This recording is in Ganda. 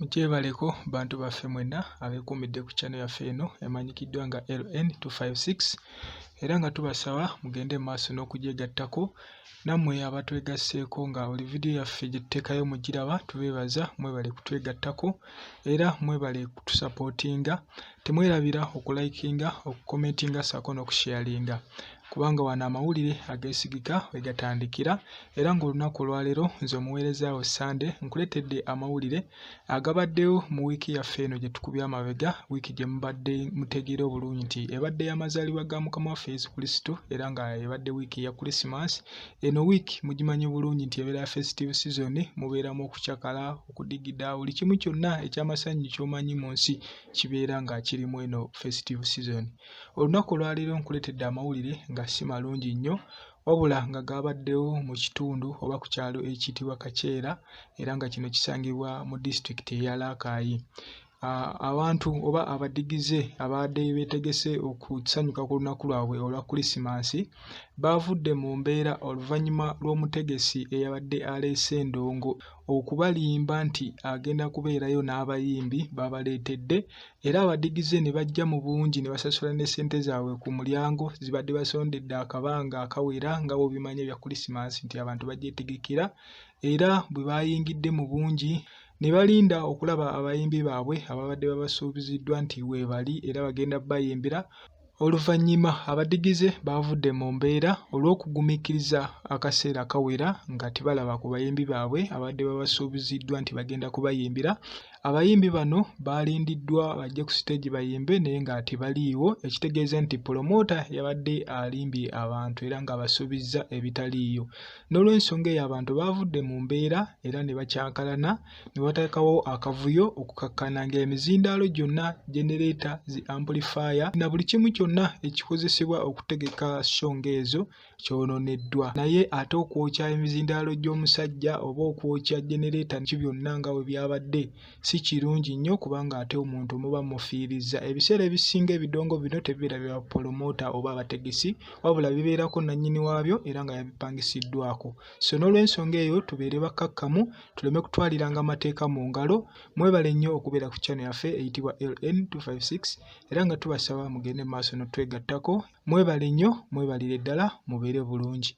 Mukyebaleko bantu baffe mwenna abeekuumidde ku channel yaffe eno emanyikiddwa nga LN256 era nga tubasaba mugende mu maaso n'okugyegattako. Nammwe abatwegasseeko nga buli vidiyo yaffe gye tuteekayo mugiraba, tubeebaza mwebale kutwegattako era mwebale kutusapootinga. Temwerabira okulayikinga, okukomentinga ssaako n'okusheyalinga kubanga wano amawulire ageesigika we gatandikira era ng'olunaku olwaleero nze omuweereza wo Ssande nkuleetedde amawulire agabaddewo mu wiiki yaffe eno gye tukubye amabega, wiiki gye mubadde mutegeera obulungi nti ebadde y'amazaalibwa ga Mukama waffe Yesu Kristo era nga ebadde wiiki eya Kulisimaasi. Eno wiiki mugimanyi bulungi nti ebeera ya festive season, mubeeramu okucakala, okudigida, buli kimu kyonna eky'amasanyu ky'omanyi mu nsi kibeera nga kiri mu eno festive season. Olunaku olwaleero nkuleetedde amawulire nga si malungi nnyo wabula nga gaabaddewo mu kitundu oba ku kyalo ekiyitibwa Kakyera era nga kino kisangibwa mu disitulikiti eya Rakai. Abantu oba abadigize ababadde beetegese okusanyuka ku lunaku lwabwe olwa Kulisimansi baavudde mu mbeera oluvannyuma lw'omutegesi eyabadde aleese endongo okubalimba nti agenda kubeerayo n'abayimbi b'abaleetedde era abadigize ne bajja mu bungi ne basasula ne ssente zaabwe ku mulyango zibadde basondedde akabanga akawera nga bw'obimanyi ebya Kulisimansi nti abantu bagyetegekera era bwe baayingidde mu bungi ne balinda okulaba abayimbi baabwe ababadde babasuubiziddwa nti weebali era bagenda bayimbira. Oluvannyuma abadigize baavudde mu mbeera olw'okugumiikiriza akaseera akawera nga tebalaba ku bayimbi baabwe ababadde babasuubiziddwa nti bagenda kubayimbira. Abayimbi bano baalindiddwa bajje ku siteegi bayimbe naye nga tebaliiwo ekitegeeza nti pulomoota yabadde alimbye abantu era ng'abasuubizza ebitaliiyo. N'olwensonga eyo abantu baavudde mu mbeera era ne bakyankalana ne wateekawo akavuyo okukakkana ng'emizindaalo gyonna, jjenereeta, zi ampulifaaya na buli kimu kyonna ekikozesebwa okutegeka sho ng'ezo kyonooneddwa. Naye ate okwokya emizindaalo gy'omusajja oba okwokya jjenereeta ki byonna nga bwe byabadde si kirungi nnyo kubanga ate omuntu muba mumufiirizza. Ebiseera ebisinga ebidongo bino tebibeera bya bapolomoota oba abategesi wabula bibeerako nnannyini waabyo era nga yabipangisiddwako. So n'olwensonga eyo tubeere bakkakkamu tuleme kutwaliranga mateeka mu ngalo. Mwebale nnyo okubeera ku channel yaffe eyitibwa LN256 era nga tubasaba mugende mu maaso n'otwegattako. Mwebale nnyo, mwebalire ddala, mubeere bulungi.